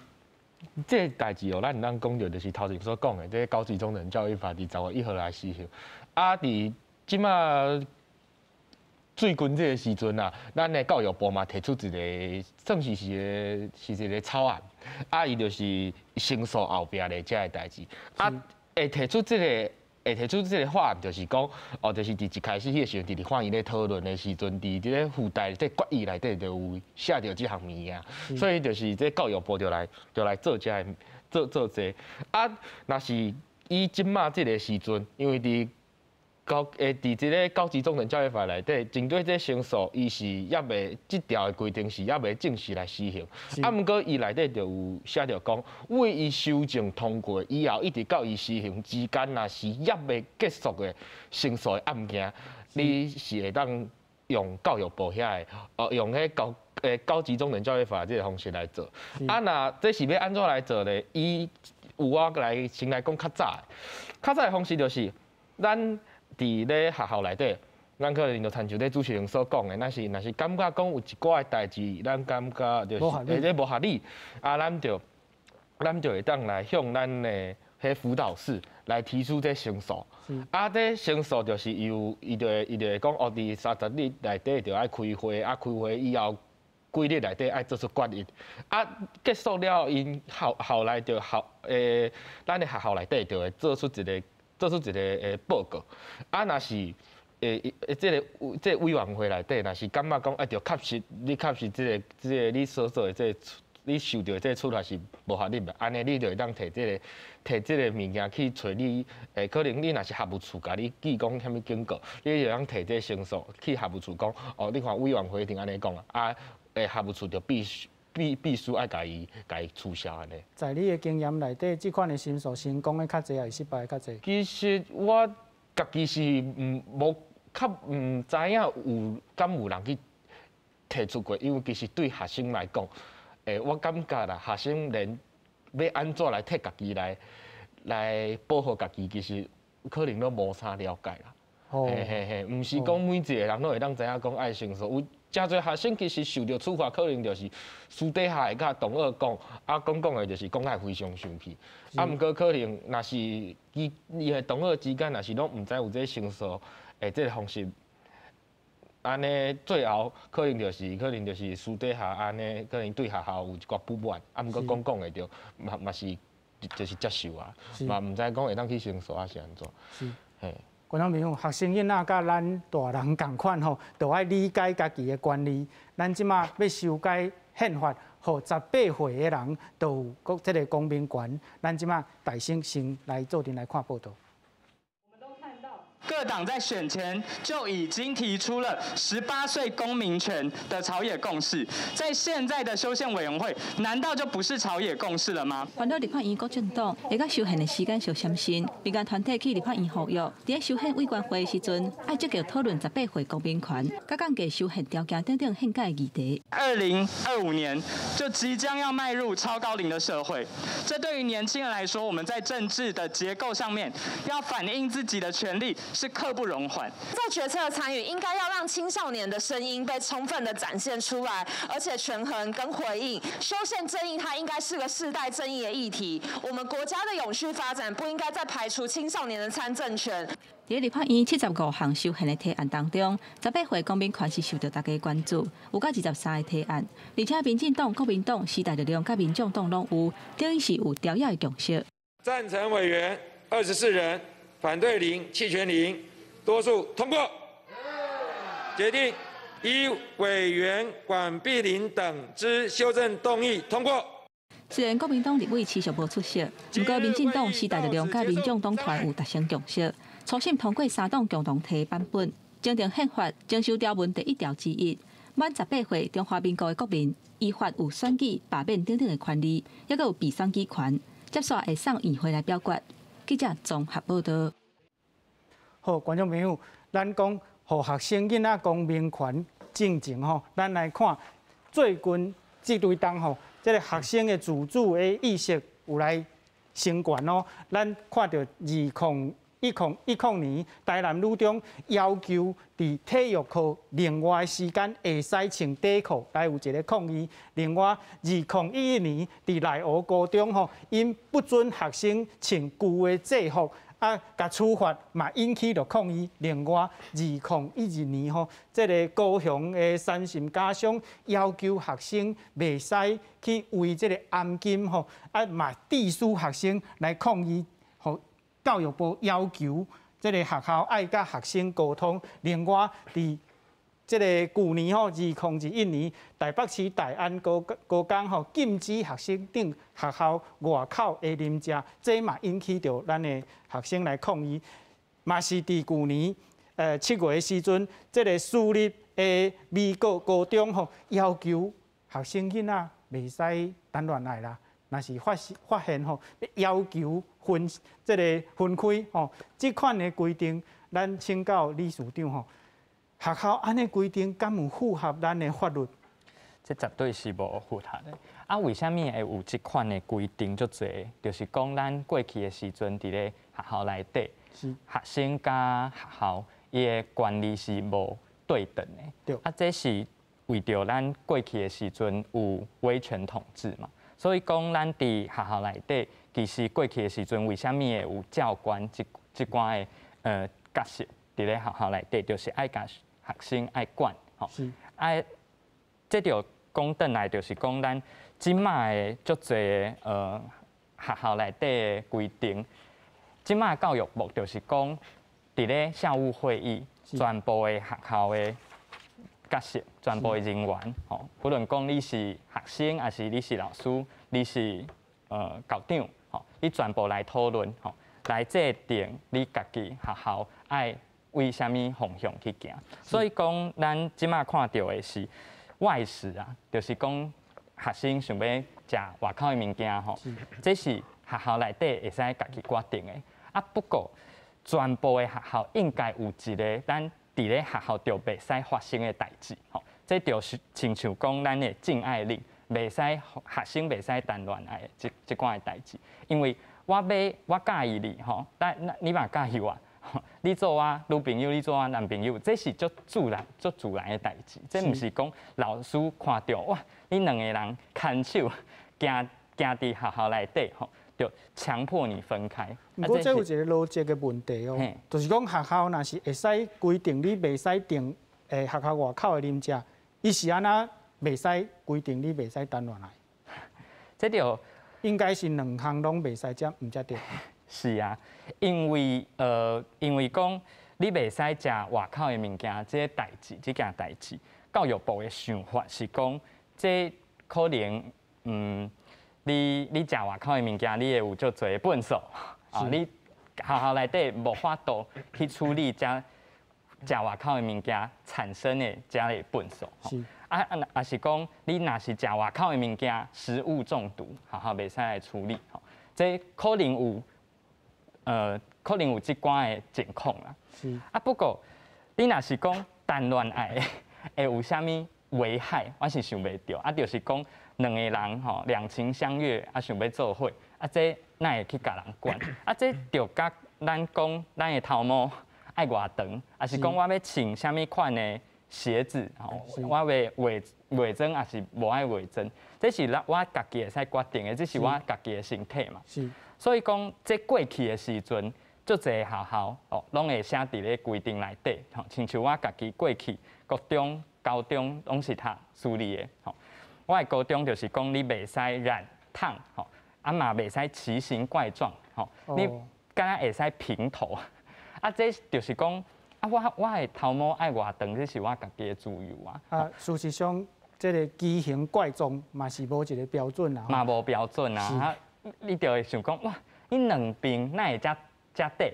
這個代誌哦，咱會當講著就是頭前所講的，這個高級中等教育法佇10月1號來施行。啊，佇這馬最近這個時陣啊，咱的教育部嘛提出一個算是是一個草案，啊，伊就是申訴後壁的這个代誌。啊，會提出這個法案，就是講，哦，就是佇一開始彼個時陣，佇立法院咧討論的時陣，佇這個附帶這決議內底就有寫著這項物件，所以就是這教育部就來做這个做做這個。啊，若是以這馬這個時陣，因為佇這个高級中等教育法內底，針對這申訴，伊是猶未這條的規定是猶未正式來施行。啊，毋過伊內底就有寫著講，為伊修正通過以後，一直到伊施行之間，若是猶未結束的申訴的案件，你是會當用教育部遐个，哦，用彼高級中等教育法這个方式來做。啊，若這是欲按怎來做咧？伊有我來先來講較早的，較早的方式就是咱佇咧學校內底，咱可能就親像咧主持人所講的，若是感覺講有一寡的代誌，咱感覺就是欸無合理，啊，咱就會當來向咱的彼輔導室來提出這申訴。啊，這申訴就是由伊就會講，哦，佇30日內底就愛開會，啊，開會以後幾日內底愛做出決議。啊，結束了，𪜶校內就校欸，咱的學校內底就會做出一個報告。啊，若是這個委員會內底，若是感覺講愛著確實，你確實這個你所做的這個你受著這个處罰是無合理的，按呢你就會當提這个提這个物件去揣你，可能你若是學務處共你寄講啥物警告，你就通提這个申訴去學務處講，哦，你看委員會一定按呢講啊，學務處就必須愛共伊取消按呢。在你的經驗內底，這款的申訴成功的較濟，抑是失敗的較濟？其實我家己是毋無較毋知影有敢有人去提出過，因為其實對學生來講，我感覺啦，學生連欲按怎來替家己來保護家己，其實可能攏無啥了解啦。嘿嘿嘿，毋是講每一個人攏會當知影講愛申訴，有誠濟學生其實受著處罰，可能就是私底下會佮同學講，啊講講的就是講甲非常生氣。啊，毋過可能若是伊伊的同學之間，若是攏毋知有這申訴的這个方式，按呢最後可能就是私底下按呢，可能對學校有一寡不滿，啊，毋過講講的就嘛嘛是就是接受啊，嘛毋知講會當去申訴抑是按怎。嘿。觀眾朋友，學生囡仔佮咱大人仝款吼，都愛理解家己的權利。咱這馬欲修改憲法，予18歲的人都有這个公民權。咱這馬大聲先來做陣來看報導。各黨在選前就已經提出了18歲公民權的朝野共識，在現在的修憲委員會，難道就不是朝野共識了嗎？煩惱立法院國政黨會佮修憲的時間相閃身，民間團體去立法院呼籲，佇修憲委員會的時陣，愛積極討論十八歲公民權，佮降低修憲條件等等憲改議題。2025年就即將要邁入超高齡的社會，這對於年輕人來說，我們在政治的結構上面要反映自己的權利，是刻不容緩。在決策參與，應該要讓青少年的聲音被充分的展現出來，而且權衡跟回應。修憲正義，它應該是個世代正義的議題。我們國家的永續發展，不應該再排除青少年的參政權。佇立法院75項修憲的提案當中，十八歲公民權是受著大家關注，有甲23個提案，而且民進黨、國民黨、時代力量佮民眾黨攏有，等於是有朝野的共識。贊成委員24人。反對0，棄權0，多數通過。決定依委員管碧玲等之修正動議通過。雖然國民黨立委持續無出席，毋過民進黨、時代力量佮民眾黨團有達成共識，初審通過三黨共同提版本，增訂憲法增修條文第一條之一，滿十八歲中華民國的國民依法有選舉、罷免等等的權利，抑閣有被選舉權，接煞會送院會來表決。記者綜合報導。好，觀眾朋友，咱講予學生囡仔公民權進前吼，咱來看最近這幾冬吼，這个學生的自主的意識有來升懸哦。咱看著2010年，台南女中要求佇體育課另外時間會使穿短褲來有一个抗議。另外，2011年佇內湖高中吼，𪜶不准學生穿舊的制服，啊，共處罰嘛引起著抗議。另外，2012年吼，這个高雄的三心家商要求學生袂使去圍這个頷巾吼，啊嘛致使學生來抗議。教育部要求這个學校愛佮學生溝通。另外，佇這个舊年吼，2021年，台北市大安高高工吼禁止學生佇學校外口的啉食，這嘛引起著咱的學生來抗議。嘛是佇舊年7月的時陣，這个私立的美國高中吼要求學生囡仔袂使談戀愛啦。若是發現吼，要求分這个分開吼，這款的規定，咱請教理事長吼，學校按呢規定，敢有符合咱的法律？這絕對是無符合的。啊，為啥物會有這款的規定足濟？就是講咱過去的時陣，佇咧學校內底，學生佮學校伊的權利是無對等的。啊，這是為著咱過去的時陣有威權統治嘛。所以講，咱佇學校內底，其實過去的時陣，為啥物會有教官這這寡的角色佇咧學校內底，就是愛共學生愛管吼。啊，這就講轉來，就是講咱這馬的足濟的學校內底的規定，這馬教育部就是講，佇咧校務會議，全部的學校的角色，全部的人員，吼，不論講你是學生，抑是你是老師，你是校長，吼，你全部來討論，吼，來制定你家己學校愛為啥物方向去行。所以講，咱這馬看著的是外食啊，就是講學生想欲食外口的物件，吼，這是學校內底會使家己決定的。啊，不過全部的學校應該有一个咱佇咧學校就袂使發生的代誌，吼，這就是親像講咱的禁愛令，袂使學生袂使談戀愛的這這款的代誌，因為我欲我佮意你，吼，但你嘛佮意我，你做我女朋友，你做我男朋友，這是足自然、足自然的代誌，這毋是講老師看著哇，你兩个人牽手行行佇學校內底，吼，就強迫你分開。毋過這有一个邏輯的問題哦，就是講學校若是會使規定你袂使佇學校外口的啉食，伊是按怎袂使規定你袂使談戀愛？這就應該是兩項攏袂使才毋才對。是啊，因為講你袂使食外口的物件，這个代誌，這件代誌，教育部的想法是講，這可能你食外口的物件，你會有足濟糞埽啊！你學校內底無法度去處理這食外口的物件產生的這个糞埽。啊啊，抑是講你若是食外口的物件，食物中毒，學校袂使來處理。吼，這可能有這寡的情況啦。啊，不過你若是講談戀愛會有啥物危害，我是想袂著。啊，就是講兩个人吼兩情相悅，啊想欲做伙，啊這哪會去共人管？啊這就佮咱講咱的頭毛愛偌長，抑是講我欲穿啥物款的鞋子，吼，我欲化化妝抑是無愛化妝，這是咱我家己會使決定的，這是我家己的身體嘛。所以講，這過去的時陣，足濟學校哦，攏會寫佇咧規定內底，吼，親像我家己過去國中、高中攏是讀私立的，吼。我的高中就是講你袂使染燙，吼，啊嘛袂使奇形怪狀，吼，你敢若會使平頭，啊，這就是講，啊，我的頭毛愛偌長，這是我家己的自由啊。啊，事實上，這个奇形怪狀嘛是無一个標準啊。嘛無標準啊，啊，你就會想講，哇，你兩邊哪會遮遮短？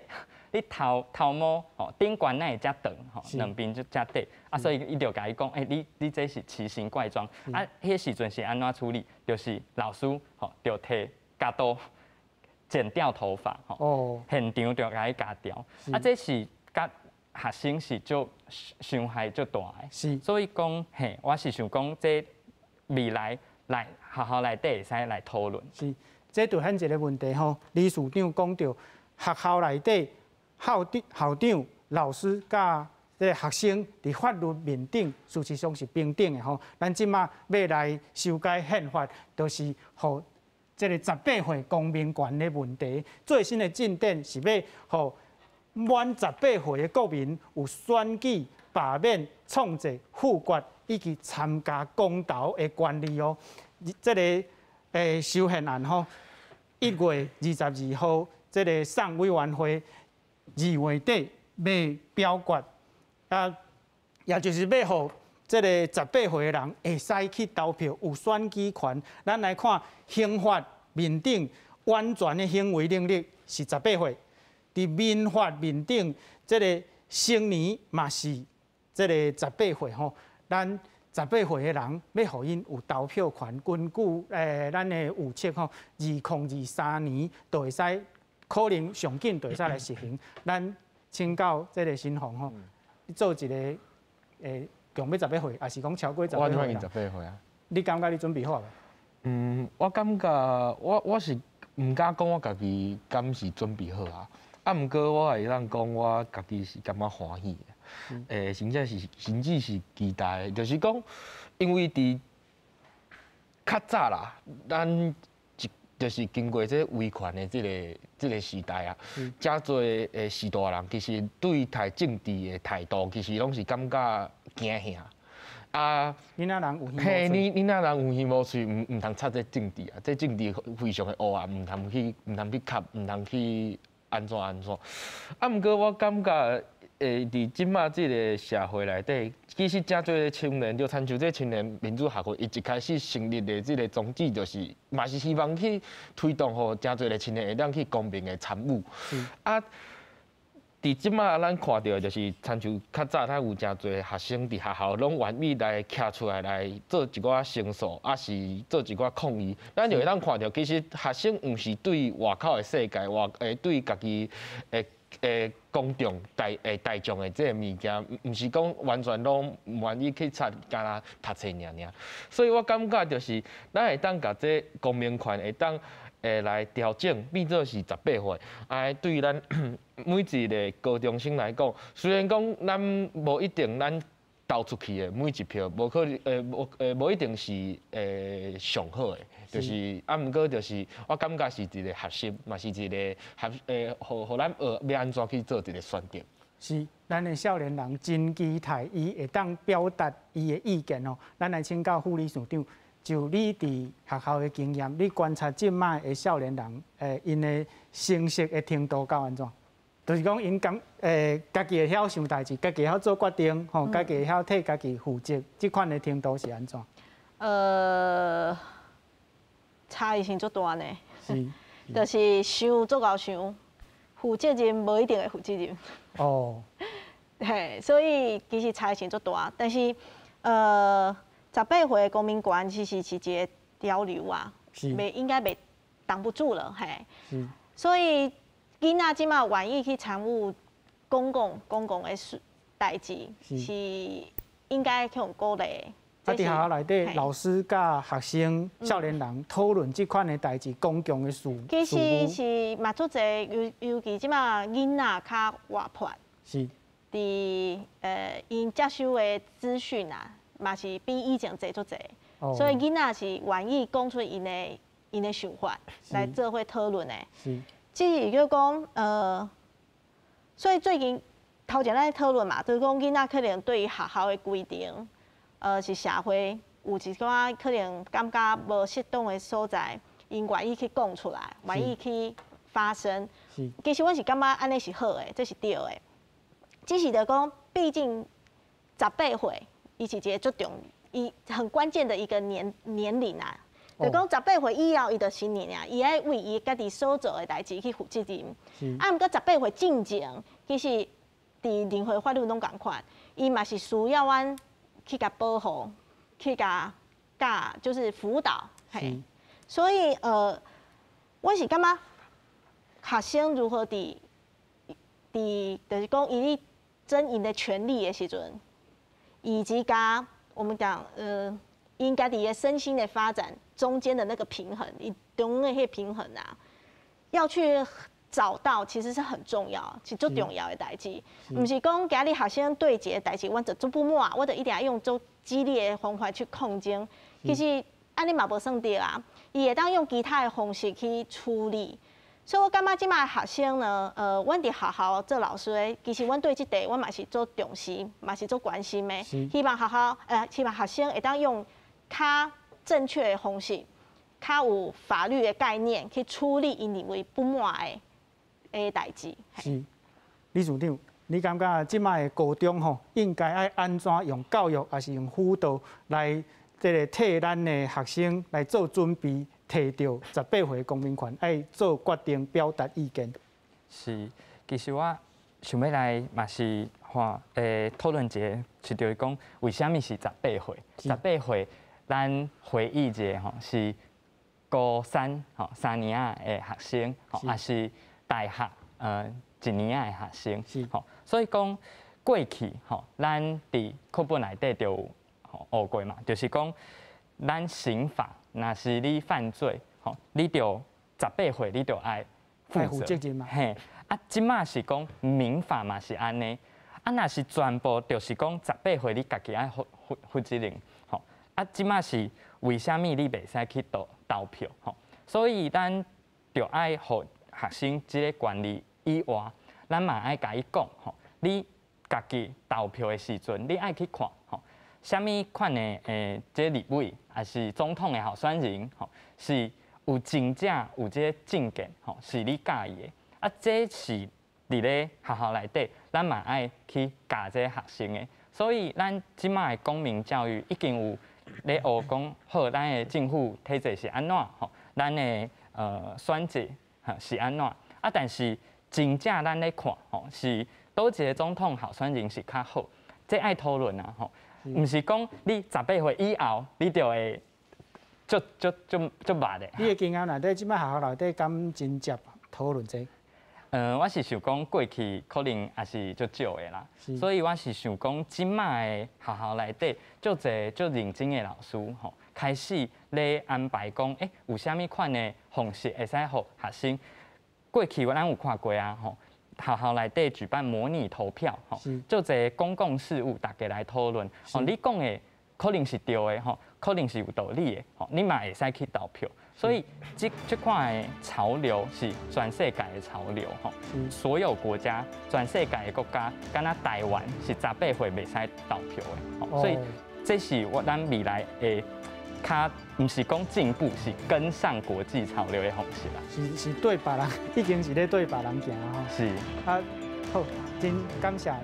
你頭毛吼頂懸哪會遮長？吼，兩邊就遮短，啊，所以伊就共伊講，欸，你這是奇形怪狀。啊，彼時陣是按怎處理？就是老師吼，就提鉸刀剪掉頭髮，吼，現場就共伊鉸掉。啊，這是佮學生是足傷害足大的。所以講，嘿，我是想講，這未來來學校內底會使來討論。是，這就顯一个問題吼。理事長講著學校內底。校長、校長、老師佮這个學生佇法律面頂，事實上是平等的吼。咱這馬欲來修改憲法，就是予這个18歲公民權的問題。最新的進展是欲予滿十八歲的國民有選舉、罷免、創制、複決以及參加公投的權利哦。這个修憲案吼，1月22號，這个送委員會。2月底欲表決，啊，也就是欲予這个十八歲的人會使去投票，有選舉權。咱來看刑法面頂完全的行為能力是十八歲，佇民法面頂這个成年嘛是這个十八歲吼。咱十八歲的人欲予𪜶有投票權，根據咱的預測吼，2023年就會使。可能上緊就會使來實行。咱請教這个新鴻吼，你做一个強欲十八歲，抑是講超過十八歲？我已經十八歲啊。你感覺你準備好無？嗯，我感覺我是毋敢講我家己敢是準備好啊。啊，毋過我會當講我家己是感覺歡喜的。甚至是期待，就是講，因為佇較早啦，咱就是經過這威權的這个時代啊，誠濟的序大人其實對待政治的態度，其實攏是感覺驚嚇。啊，囡仔人有耳嘿，囡仔人有耳無喙，毋通插這政治啊！這政治非常的烏暗，毋通去插，毋通去按怎按怎。啊，毋過我感覺，伫這馬這个社會內底，其實誠濟个青年，就親像這青年民主學會，伊一開始成立的這个宗旨，就是嘛是希望去推動，予誠濟个青年會當去公平的參與。啊，佇這馬咱看著的就是，親像較早咱有誠濟學生佇學校攏願意來徛出來來做一寡申訴，抑是做一寡抗議。咱就會當看著，其實學生毋是對外口的世界，外對家己的公眾大眾的這个物件，毋是講完全攏毋願意去插，敢若讀冊爾爾。所以我感覺就是，咱會當共這公民權會當來調整，變做是十八歲。啊，對咱每一个高中生來講，雖然講咱無一定咱投出去的每一票，無可能無一定是上好的，就是啊，毋過就是我感覺是一个學習，嘛是一個學予咱學欲按怎去做一个選擇。是，咱的少年人真期待伊會當表達伊的意見哦。咱來請教副理事長，就你佇學校的經驗，你觀察這擺的少年人，𪜶的成熟的程度到按怎？就是講，𪜶敢家己會曉想代誌，家己會曉做決定，吼，家己會曉替家己負責，這款的程度是按怎？差異性足大呢。就是想足𠢕想，負責任無一定會負責任。嘿，所以其實差異性足大，但是18歲的公民權其實是一个潮流啊，袂應該袂擋不住了，嘿。所以囡仔這馬願意去參與公共的事代誌，是應該去予鼓勵。啊，佇學校內底，老師佮學生、少年人討論這款的代誌，公共的事其實是嘛足濟，尤其這馬囡仔較活潑。佇𪜶接收的資訊啊，嘛是比以前濟足濟，所以囡仔是願意講出𪜶的想法來做伙討論的。只是叫講，所以最近頭前咱討論嘛，就是講囡仔可能對於學校的規定，是社會有一寡可能感覺無適當的所在，𪜶願意去講出來，願意去發聲。其實阮是感覺按呢是好的，這是對的。只是就講，畢竟十八歲，伊是一个足重，伊很關鍵的一個年齡啊。就講十八歲以後，伊就成年啊，伊愛為伊家己所做的代誌去負責任。啊，毋過十八歲進前，其實佇任何法律攏仝款，伊嘛是需要阮去共保護，去共教，就是輔導。嘿，所以我是感覺學生如何佇就是講伊咧爭𪜶的權利的時陣，以及佮我們講𪜶家己的身心的發展中間的那個平衡，伊中間的彼個平衡啊，要去找到，其實是很重要，是足重要的代誌。毋是講今日學生對一个代誌，阮就足不滿，我就一定愛用足激烈的方法去抗爭。其實按呢嘛無算對啊，伊會當用其他的方式去處理。所以我感覺這馬學生呢，阮佇學校做老師的，其實阮對這塊阮嘛是足重視，嘛是足關心的。希望學校，希望學生會當用較正確的方式，較有法律的概念去處理𪜶認為不滿的代誌。是，理事長，你感覺這馬的高中吼，應該愛按怎用教育，抑是用輔導來這个替咱的學生來做準備，提著十八歲公民權，愛做決定、表達意見？是，其實我想欲來嘛是吼，討論一下，是就是講為啥物是十八歲？十八歲，咱回憶一下吼，是高三吼3年仔的學生，吼，抑是大學1年仔的學生，吼，所以講過去吼，咱佇課本內底就有學過嘛，就是講咱刑法，若是你犯罪，吼，你就十八歲你就愛負責任嘛。嘿，啊，這馬是講民法嘛是按呢，啊，若是全部就是講十八歲你家己愛負責任，吼，啊，這馬是為啥物你袂使去投票，吼，所以咱就愛予學生這个權利以外，咱嘛愛共伊講，吼，你家己投票的時陣，你愛去看，吼，啥物款的這立委，抑是總統的候選人，吼，是有真正有這个政見，吼，是你佮意的，啊，這是佇咧學校內底，咱嘛愛去教這個學生的。所以咱這擺的公民教育已經有咧學講，好，咱的政府體制是按怎吼，咱的選制是按怎啊？但是真正咱咧看吼，是佗一个總統候選人是較好，這愛討論啊吼，毋是講你18歲以後你就會足足足足捌的。你的經驗內底，這擺學校內底敢真正討論這個？我是想講過去可能也是足少的啦，所以我是想講，這擺的學校內底，足濟足認真的老師吼，開始咧安排講，有啥物款的方式會使予學生？過去咱有看過啊，吼，學校內底舉辦模擬投票，吼，足濟公共事務，大家來討論。哦，你講的可能是對的，吼，可能是有道理的，吼，你嘛會使去投票。所以這這款的潮流是全世界的潮流，吼，所有國家、全世界的國家，敢若台灣是十八歲袂使投票的，所以這是我咱未來會較毋是講進步，是跟上國際潮流的方式啦。是是對別人，已經是咧對別人行吼。是。啊，好，真感謝。